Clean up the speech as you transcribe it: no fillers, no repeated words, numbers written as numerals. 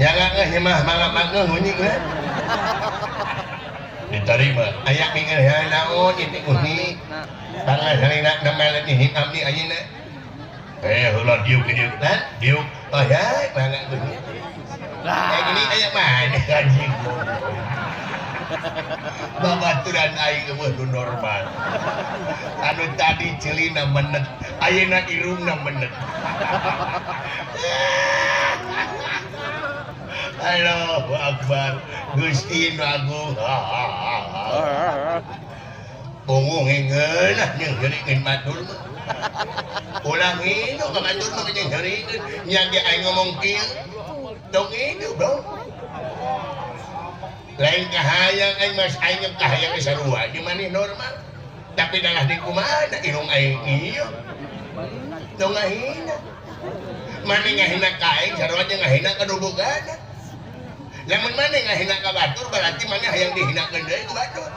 Nyala geus mah mangga hunyi geus. Diterima. Aya minggu ya naon ieu teh hunyi. Bangga salina nemel di abdi ayeuna. Eh heula diuk diuk. Hah? Diuk. Oh ya, mangga hunyi. Eh gini aya mana anjing. Babaturan aing eueuh nu normal. Anu tadi ceulina menet, ayeuna irungna menet. Allahu Akbar. Gusti nu agung. Bungung ngeunah jeung heurikeun batur mah. Ulah ngilu ka batur mah jeung heurikeun. Nya ge aing ngomong kieu. Tong ngilu, bro. Lain kahayang aing mas aing kahayang geus sarua jeung maneh normal. Tapi dalah di kumaha irung aing ieu. Tong ngahina. Maneh ngahina ka aing sarua jeung ngahina ka nu bogana. Lamun maneh ngahina ka batur berarti maneh hayang dihinakeun deui ku batur.